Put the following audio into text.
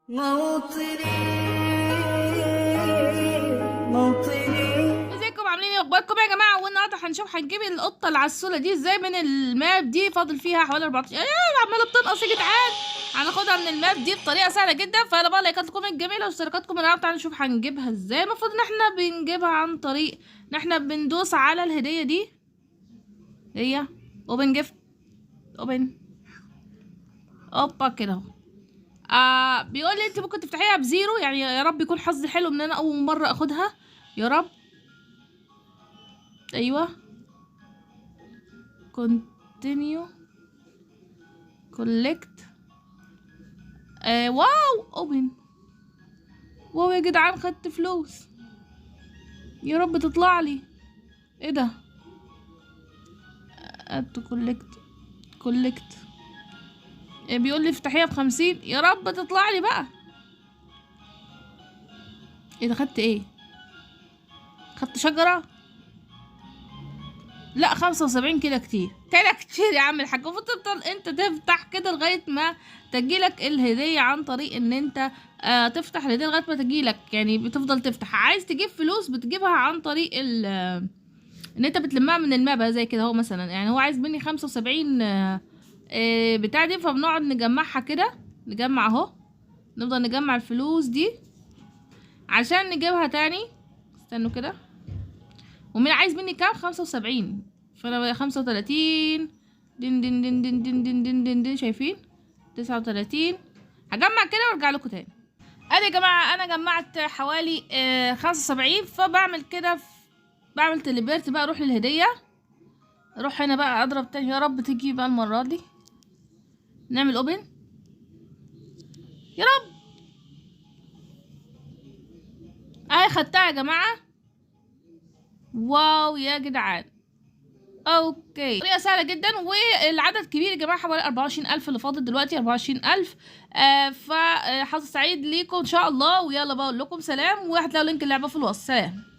موطني موطني. ازيكم؟ عاملين ايه؟ اخباركم يا جماعه؟ والنهارده هنشوف هنجيب القطة العسوله دي ازاي من ال map دي. فاضل فيها حوالي 14، ايه عماله بتنقص يا جدعان. هناخدها من ال map دي بطريقة سهلة جدا. فيلا بقى لايكاتكم الجميلة واشتراكاتكم النهارده. تعالوا نشوف هنجيبها ازاي. المفروض ان احنا بنجيبها عن طريق ان احنا بندوس على الهدية دي، هي open gift، open، اوبا كده اهو. بيقول لي انت ممكن تفتحيها ب zero، يعني يا رب يكون حظي حلو ان انا اول مرة اخدها يا رب. ايوه continue collect. Wow open. Wow يا جدعان خدت فلوس، يا رب تطلع لي. ايه ده؟ add to collect، collect. بيقول لي افتحيها ب50، يا رب تطلع لي بقى. ايه ده؟ خدت ايه؟ خدت شجرة؟ لا 75 كده كتير، كده كتير يا عم الحاج. المفروض تفضل انت تفتح كده لغاية ما تجيلك الهدية، عن طريق ان انت تفتح الهدية لغاية ما تجيلك، يعني بتفضل تفتح. عايز تجيب فلوس بتجيبها عن طريق ان انت بتلمها من ال map زي كده اهو مثلا. يعني هو عايز مني 75 بتاع دي، فبنقعد نجمعها كده، نجمع اهو، نفضل نجمع الفلوس دي عشان نجيبها تاني. استنوا كده، ومين عايز مني كام؟ 75، فانا 35، دين دين دين دين دين دين دين دين دين، شايفين؟ 39. هجمع كده وارجع لكم تاني. ادي يا جماعة انا جمعت حوالي 75، فبعمل كده بعمل teleport بقى، اروح للهديه، اروح هنا بقى اضرب تاني، يا رب تيجي بقى المرة دي. نعمل open يا رب. اهي خدتها يا جماعة. Wow يا جدعان. Okay طريقه سهلة جدا والعدد كبير يا جماعة، حوالي 24000 اللي فاضل دلوقتي، 24000. فحظ سعيد ليكم ان شاء الله، ويلا بقول لكم سلام، وهتلاقوا link اللعبة في الوصف. سلام.